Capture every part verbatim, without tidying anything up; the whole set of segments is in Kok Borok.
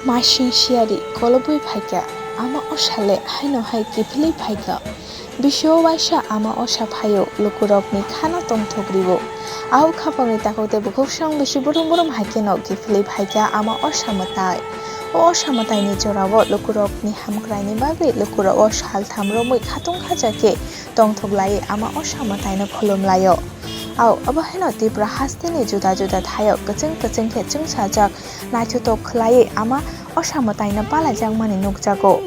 Masing siyari kolobwi phaikha, ama osa le haino hai kiphilwi phaikha. Bisio waisa ama osa phaio, lukurokni khano tongthok rio. Ahok khapangni takhuk tei bukhuksong bisi burum burum hai kheno kiphilwi phaikha ama osa mwtai. O osa mwtaini jorao lukurokni hamkraini bagwi lukurok o saltham romwi khatung khacha khe tongthok laiwi ama osa mwtaino khulum laio. Ao, obo haino Tripura hasteni juda juda thaio kwchwng kwchwng khe chwngsajak naithotok khlaiwi ama osa mwtaino palaijakmani nukjago.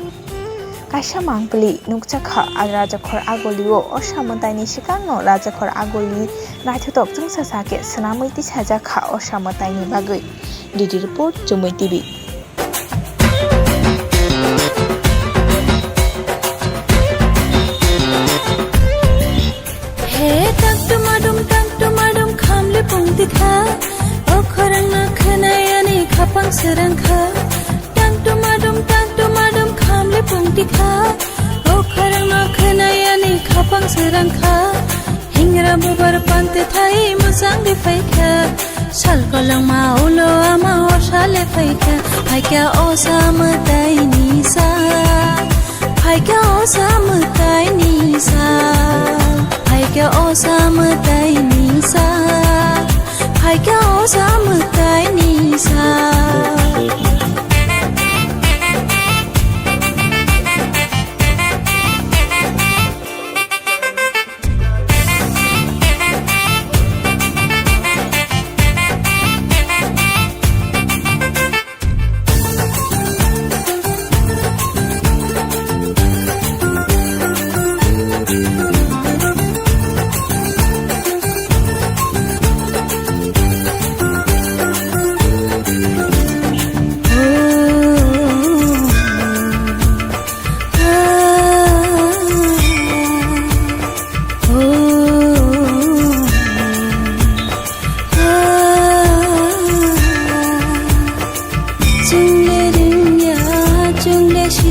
Kaisa mangpili nukjakha, a Rajakhor Agolio osa mwtaini swkangno Rajakhor Agoli naithotok chwngsasa khe swnamwi tisajakha osa mwtaini bagwi. D D report, Chumui T V. He tang tumadum, tang tumadum, khamli pungti kha. O khorang no khwnai ani khapang srang kha. Tang tumadum, tang tumadum, khamli pungti kha. O khorang no khwnai ani khapang srang kha. Hingra bubar pante thai musang di phaikha. Sal kolongma ulo ama osa le phaikha. Phaikha osa mwtaini sa. Phaikha osa mwtaini sa. Phaikha osa mwtaini sa. Phaikha osa mwtaini sa.